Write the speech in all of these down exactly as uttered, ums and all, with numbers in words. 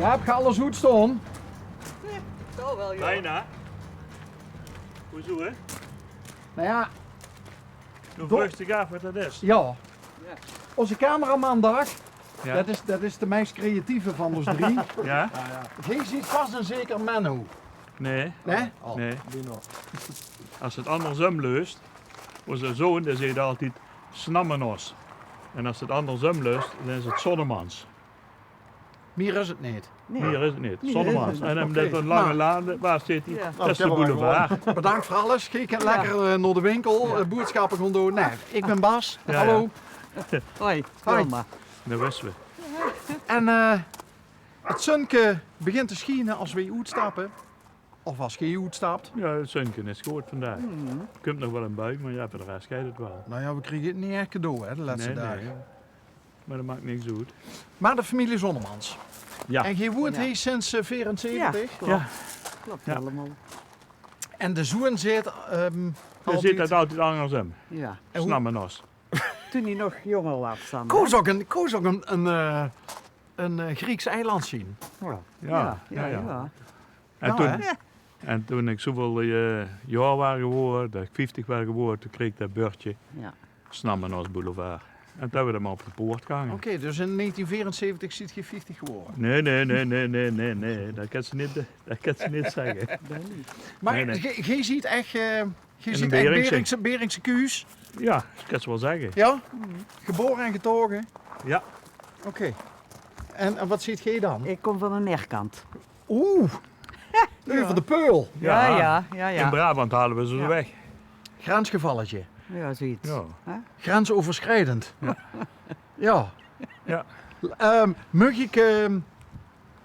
Höb geer alles oetstaon? Zoe waal, jao. Bienao. Hoezoe, hè? Noe jao. Doe vraogs dich aaf waat det is. Jao. Jao. Ózze cameraman dach, jao, det is, det is de meis creatieve van ós drie. Jao? Geer zeet vas en zeker Menno. Nae. Nae? Oh. Nae. Es se 't angersóm leus, ózze zoon dae zaet altied Snammenos. En es se 't angersóm leus, dan is 't Zonnemans. Mier is 't neet. Nae. Mier is 't neet. Mier is 't neet. Zonnemans. En dan mit ein lange lade, waat zit hie? Jao. Tessel Boulevard. Bedank veur alles. Geer kint lekker, eh, nao de winkel, eh, boodsjappe gaon doon. Nae, ich bön Bas. Jao, hallo. Hoi. Hoi. Wilma. Dao wis se. En, eh, 't zunke begint te sjiene es weej oetstappe. Of es geej oetstap. Jao, 't zunke is good vandaag. Kump nog waal ein bui, mer jao, veur de res geit 't waal. Noe jao, weej kriege 't neet ech cadeau, hè, de lètste daag. Nae, nae. Mer det maak niks oet. Mer de femilie Zonnemans. Jao. En geej woont hie sinds, eh, veerenzeventig? Jao, klop. Klop allemaol. En de zoon zaet, ehm, dae zaet det altied angersóm. Jao. Snammenos. Toen hae nog jónger waas dan, hè? Kós ouch ein, kós ouch ein, ein, eh, ein, eh, Grieks eiland zeen. Jao. Jao, jao. En toen, en toen ich zoeväöl, eh, jaor waas gewore, det ich vieftig waas gewore, toen kreeg ich det bördje. Jao. Snammenos Boulevard. En toen höbbe v'r det mer op de poort gehange. Oké, dus in negentien veerenzeventig zeet geer vieftig gewore? Nae, nae, nae, nae. Det kins se neet, det kins se neet zègke. Mer geej, geej zeet ech, eh, geej zeet ech Beringse, Beringse kuus? Jao, det kins se waal zègke. Jao? Gebore en getaoge? Jao. Oké. En, en waat zeet geej dan? Ich kóm van de Neerkant. Oeh, euver de Peul. Jao, jao, jao. In Brabant haole v'r ze weg. Grensgevalletje. Jao, zoeiets. Hè? Grensoverschrijdend. Jao. Ehm, maag ich, ehm,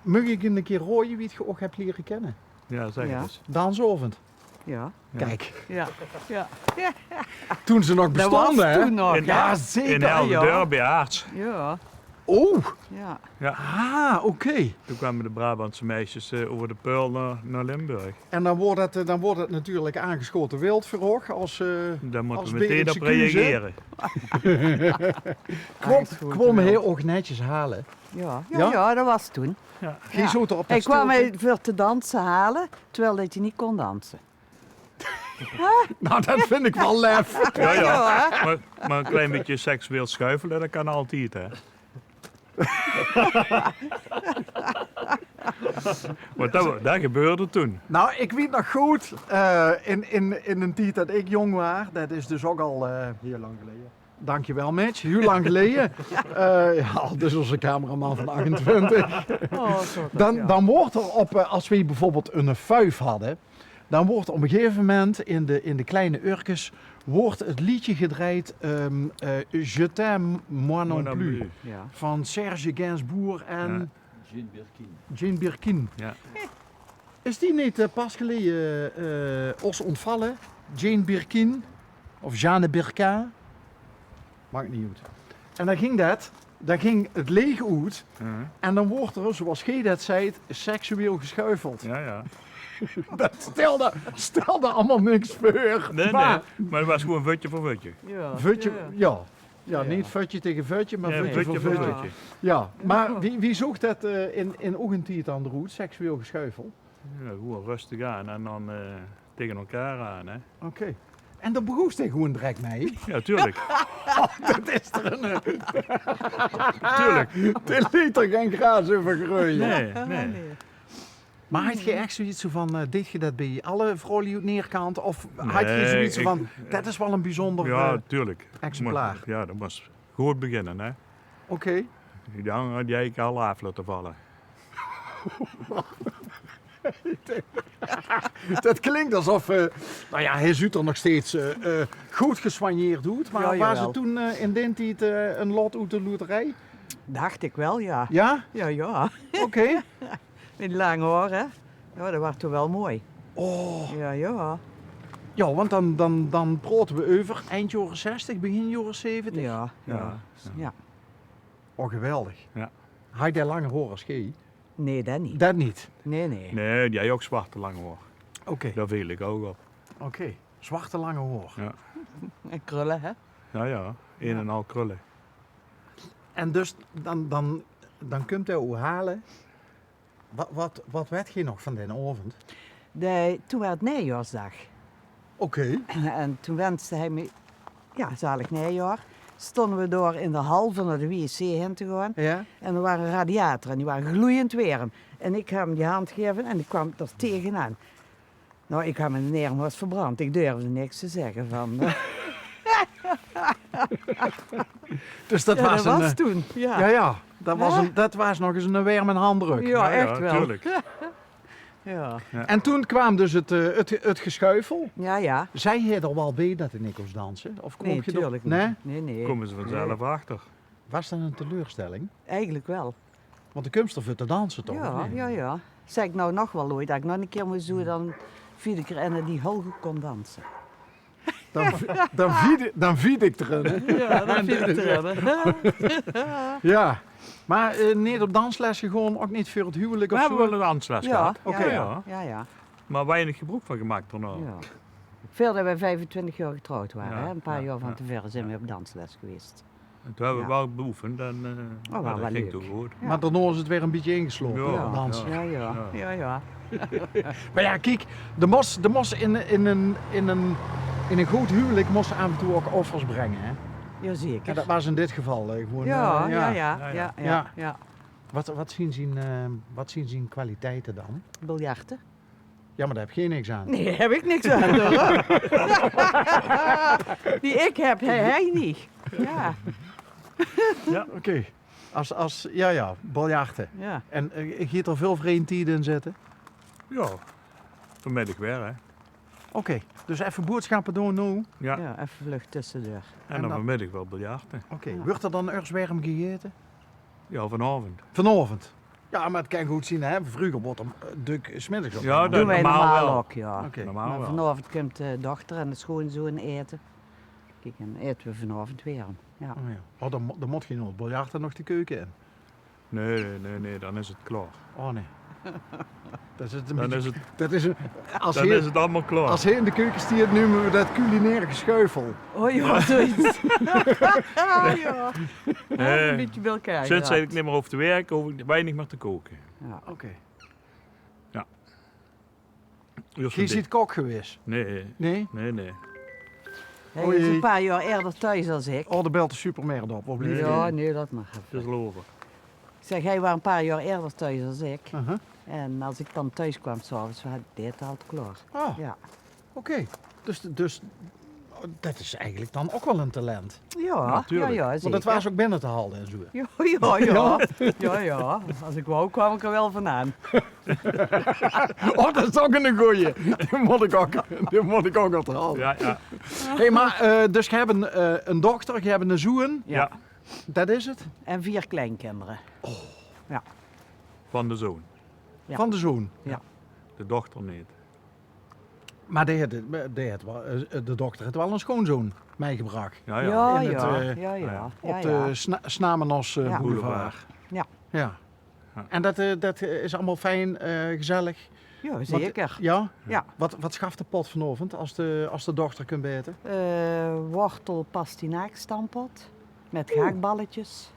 maag ich ein kier raoje wie ich uch höb liere kinne? Jao, zèk 't ins. Dansaovend. Jao. Kiek. Jao, jao. Toen ze nog bestoonde, hè? Toen nog, jao. Zeker. In Helder, bie Aerts. Jao. Oh. Jao. Ah, oké. Toen kwame de Brabantse meisjes, eh, euver de Peul nao, nao Limburg. En dan woort 't, eh, dan woort 't natuurlik aangesjaote wild veur uch es, eh, dan mótte v'r metein op reagere. Kwóm hae uch netjes haole? Jao, jao, jao, det waas toen. Jao. Geej zoot d'r op de stoel. Hae kwaam mich veur te danse haole, terwiel det hae neet kós danse. Noe, det vinj ich waal lef. Jao, jao. Mer, mer ein klein bietje seksueel sjuifele, det kan altied, hè. Want det, det gebeurde toen. Noe, ich weit nog good, eh, in, in, in d'n tied det ich jónk waas, det is dus ouch al, eh, hieël lang geleje. Dankjewel, Mitch. Hieël lang geleje. Eh, jao, dus ózze cameraman van achtentwintig. Dan, dan woort d'r op, eh, es weej bieveurbeeld ein fuif hadde, dan woort op ein gegaeve moment in de, in de kleine uurkes woort 't leedje gedrejd, ehm, eh, Je t'aime, moi non plus. Moi non plus. Jao. Van Serge Gainsbourg en Jane Birkin. Jane Birkin. Jao. Is die neet, eh, pas geleje, eh, ós óntvalle? Jane Birkin of Jeanne Birkin? Maak neet oet. En dan ging det, dan ging 't leech oet. En dan woort d'r, zoeas geej det zeet, seksueel gesjuifeld. Jao, jao. Det stèlde, stèlde allemaol niks veur. Nae, nae. Mer 't waas gewoeën vutje veur vutje. Jao. Vutje, jao. Jao, neet vutje taenge vutje, mer vutje veur vutje. Jao, mer wie, wie zoog det, eh, in, in uch tied dan d'roet, seksueel gesjuifeld? Jao, gewoeën rustig aan en dan, eh, taenge elkaar aan, hè. Oké. En dao begós se gewoeën direk mei? Jao, tuurlik. Oh, det is d'r ein, eh. Tuurlik. Dae leet d'r gein graas euver greuje. Nae, nae. Mer haaj geej ech zoeëiets van, eh, deej geej det bie alle vrouwluuj oet Neerkant? Of haaj geej zoeëiets van, det is waal ein bijzonder, eh, exemplaar? Jao, det mós good beginne, hè. Oké. Die anger, die haaj ich al aaf laote valle. Det klink esof, eh, noe jao, hae zuut d'r nog steeds, eh, eh, good gesoigneerd oet, mer waas 't toen, eh, in daen tied, eh, ein lot oet de loterij? Dach ich waal, jao. Jao? Jao, jao. Oké. Mit lang haor, hè? Jao, det waas toch waal mooi. Oh. Jao, jao. Jao, want dan, dan, dan praote v'r euver eind jaore zestig, begin jaore zeventig. Jao, jao. Oh, geweldig. Jao. Haaj dae langer haor es geej? Nae, det neet. Det neet? Nae, nae. Nae, die haaj ouch zwart lang haor. Oké. Dao veel ich ouch op. Oké, zwart lang haor. Jao. En krulle, hè? Jao, jao. Ein en al krulle. En dus dan, dan, dan kump hae ow haole. Wat, wat, wat wet geer nog van daen aovend? De, toen waor 't Nijjaorsdaag. Oké. En toen wenste hae mich, ja, zalig Nijjaor. Stónge we dao in de hal veur nao de wc hin te gaon. Ja. En d'r waor 'ne radiator en die waor gloeiend werm. En ik höb 'm die hand gegaeve en die kwaam d'r tegenaan. Nou, ik had me de nering waal verbrand. Ik durfde niks te zegge van. Dus dat waor 'n, eh, toen, ja. Ja, ja. Dat waor 'n, dat waor nog ens 'ne werme handdruk. Ja, ja, echt waal. Tuurlijk. Ja. En toen kwaam dus 't, eh, 't, 't gesjuifel. Ja, ja. Zag geer d'r waal bie dat de Nikko's danste? Of kroop geer d'r... Nae, tuurlijk neet. Nae, nae. Kómme ze vanzelf achter. Waor dat 'n teleurstelling? Eigelik waal. Want de kums d'r veur te danse, toch? Ja, ja, ja. Zag ik nou nog waal oeats dat ik nog 'ne kier mós zoe, dan vied ik d'r eine die hiel good kón danse. Dan, dan vied, dan vied ik d'r eine. Ja, dan vied ik d'r eine. Ja. Maar, eh, neet op dansles gegaon, ok neet veur 't huwelik of zoe? We höbbe waal 'n dansles gehad. Oké. Ja, ja. Maar weinig gebroek van gemaak daonao. Ja. Veurdat we vijfentwintig jaor getrouwd waore, hè. 'n Paar jaor van te veure zien we op dansles gewaes. En toen höbbe we waal beoefend en, eh, dat ging toen good. Maar daonao is 't weer 'n bietje ingeslope, hè, danse. Ja, ja. Ja, ja. Maar ja, kiek, d'r mós, d'r mós in, in 'n, in 'n, in 'n good huwelik mós se aaf en toe ok offers brenge, hè? Jazeker. En dat waor in dit geval, eh, gewoen, ja, eh, ja. Ja, ja, ja. Wat, wat zien zien, eh, wat zien zien kwaliteite dan? Biljarte. Ja, maar dao höb geer niks aan. Nae, dao höb ik niks aan, huur. Die ik höb, hae, hae neet. Ja. Ja. Oké. As, as, ja, ja, biljarte. Ja. En, eh, geet d'r väöl vrieje tied in zitte? Ja, vanmiddig weer, hè. Oké, dus effe boodsjappe doon noe. Ja. Ja, effe vlug tössedeur. En dan vanmiddig waal biljarte. Oké, wuurt d'r dan eurs werm gegaete? Ja, vanaovend. Vanaovend? Ja, maar 't kan good zien, hè. Vreuger woort d'r, eh, dök 's middigs op. Ja, dat doon we normaal waal. Oké. Normaal waal. Maar vanaovend kump de dochter en de schoonzoon aete. Kiek, en aete we vanaovend werm. Ja. Oh, ja. Oh, dan mo-, dan mót geer nao 't biljarte nog de keuke in. Nae, nae, nae, nae, dan is 't klaor. Oh, nae. Dat is 'n bietje, dat is 'n, as geer, as geer in de keuke steet, neume we dat culinair gesjuifel. Oh ja, zoeiets. Ja. Nae. 'n Bietje bie elkaar geraap. Sinds ik neet mier hoof te wirke, hoof ik weinig mier te koke. Ja. Oké. Geer zeet kok gewaes? Nae. Nae? Nae, nae. Hae is 'n paar jaor eerder thoes as ik. Oh, d'r belt de supermarkt op, of neet? Ja, nae, dat mag effe. 't Is al euver. Ik zeg, hae waor 'n paar jaor eerder thoes as ik. En as ik dan thoes kwaam 's aoves, waor dit al klaor. Oh. Ja. Oké. Dus, dus dat is eigelik dan ok waal 'n talent. Ja, ja, zeker. Want dat waor ok binne te halde en zoe. Ja, ja, ja. Ja, ja. As ik wou, kwaam ik d'r waal vandaan. Oh, dat is ok 'ne gooje. Die mót ik ok, die mót ik ok onthalde. Ja, ja. Hey, maar, eh, dus geer höb 'n, eh, 'n dochter, geer höb 'ne zoon. Ja. Dat is 't. En veer kleinkindere. Oh. Ja. Van de zoon. Ja. Van de zoon. Ja. De dochter neet. Maar dae haet, dae haet waal, eh, de dochter haet waal 'ne schoonzoon mitgebrach. Ja, ja. Ja, ja. Op de Sna-, Snamenos, eh, boulevard. Ja. Ja. En dat, eh, dat, eh, is allemaol fijn, eh, gezellig. Ja, zeker. Ja? Ja. Wat, wat schaft de pot vanaovend as de, as de dochter kump aete? Eh, wortelpastinaakstampot mit gehaktballetjes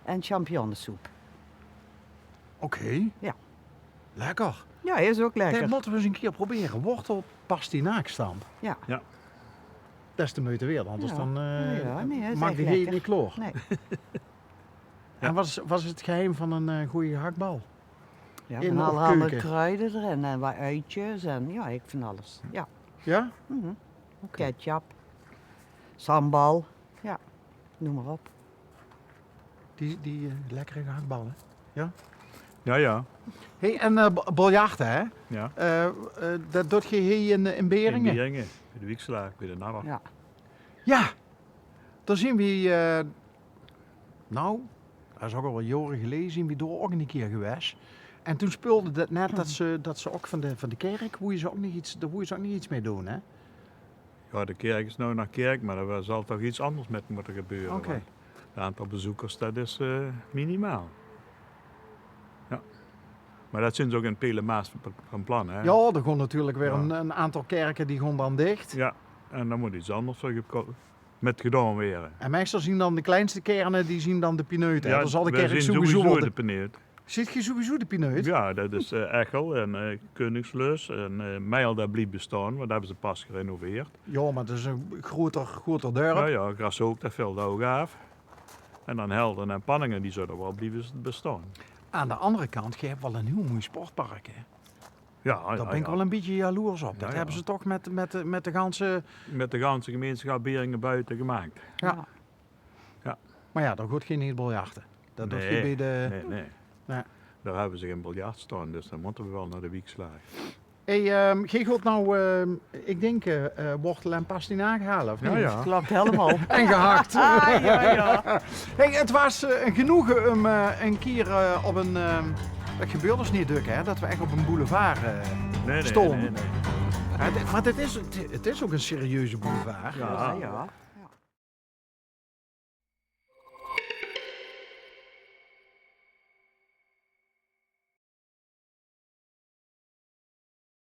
en champignonsoep. Oké. Ja. Lekker. Ja, is ok lekker. Dat mótte we 's 'ne kier probere. Wortelpastinaakstampot. Ja. Ja. Dat is de meujte weerd, anders dan, eh, maak de geet neet klaor. Nae. En wat is, wat is 't geheim van 'n, eh, gooj gehaktbal? Ja, van allerhande kruide d'r in en wat oetjes en ja, ik van alles. Ja. Ja? Ketchup, sambal, ja, neum maar op. Die, die, eh, lekkere gehaktballe. Ja? Ja, ja. Hey, en, eh, b-, biljarte, hè? Ja. Eh, eh, dat doot geer hie in, eh, in Beringe? In Beringe, bie de Wiekslaag, bie de Nabber. Ja. Ja, dao zien we, eh, nou, dat is ok al waal jaore geleje, zien we dao ok 'ne kier gewaes. En toen speulde dat net dat ze, dat ze ok van de, van de kerk, woeje ze ok nog iets, dao woeje ze ok nog iets mit doon, hè? Ja, de kerk is nou nog kerk, maar dao zal toch iets anders mit mótte gebeure. Oké. Want 't aantal bezoekers, dat is, eh, minimaal. Ja. Maar dat zien ze ok in Pelemaas van, van plan, hè? Ja, d'r gaon natuurlik weer 'n, 'n aantal kerke die gaon dan dich. Ja, en dan mót iets anders weer geko-, mit gedaon waere. En meistal zien dan de kleinste kerne, die zien dan de pineute, hè? Ja, d'r zal de kerk sowieso de pineut. Zit geer sowieso de pineut? Ja, det is eh, Echel en eh Koningslust en eh Meilda blief bestaon, want det hebbe ze pas gerenoveerd. Ja, maar det is ein groter, groter dörp. Ja, ja, Grashook, det vèlt ouch aaf. En dan Helden en Panningen, die zulle waal blieve bestaon. Aan de andere kant, geer hebt waal ein hiel mooi sportpark, hè? Ja, Dao bin ik waal ein bietje jaloers op. Det Ja, ja. Hebbe ze toch met, met, de- met de ganse... Met de ganse gemeinsjap Beringe buite gemaak. Ja. Ja. Maar ja, dan goot geer neet biljarte. Det doot geer bij de... Nee, nee. Ja. Dao hebbe ze gein biljart staon, dus dan mótte we waal nao de Wiekslaag. Hey, ehm, geer goot now, ehm, ik dink, eh, eh, wortel en pastinaak hale, of neet? Ja. Klopt helemaal. En gehakt. Ah, ja, ja. Hey, het waas eh, ein genoege um eh, ein kier eh, op ein... ehm, det gebeurt dus neet dök, hè, det we ech op ein boulevard eh Nee, nee, staon. nee, nee. Hè, dit- maar het is, het, het is ouch ein serieuze boulevard. Ja. Ja, ja.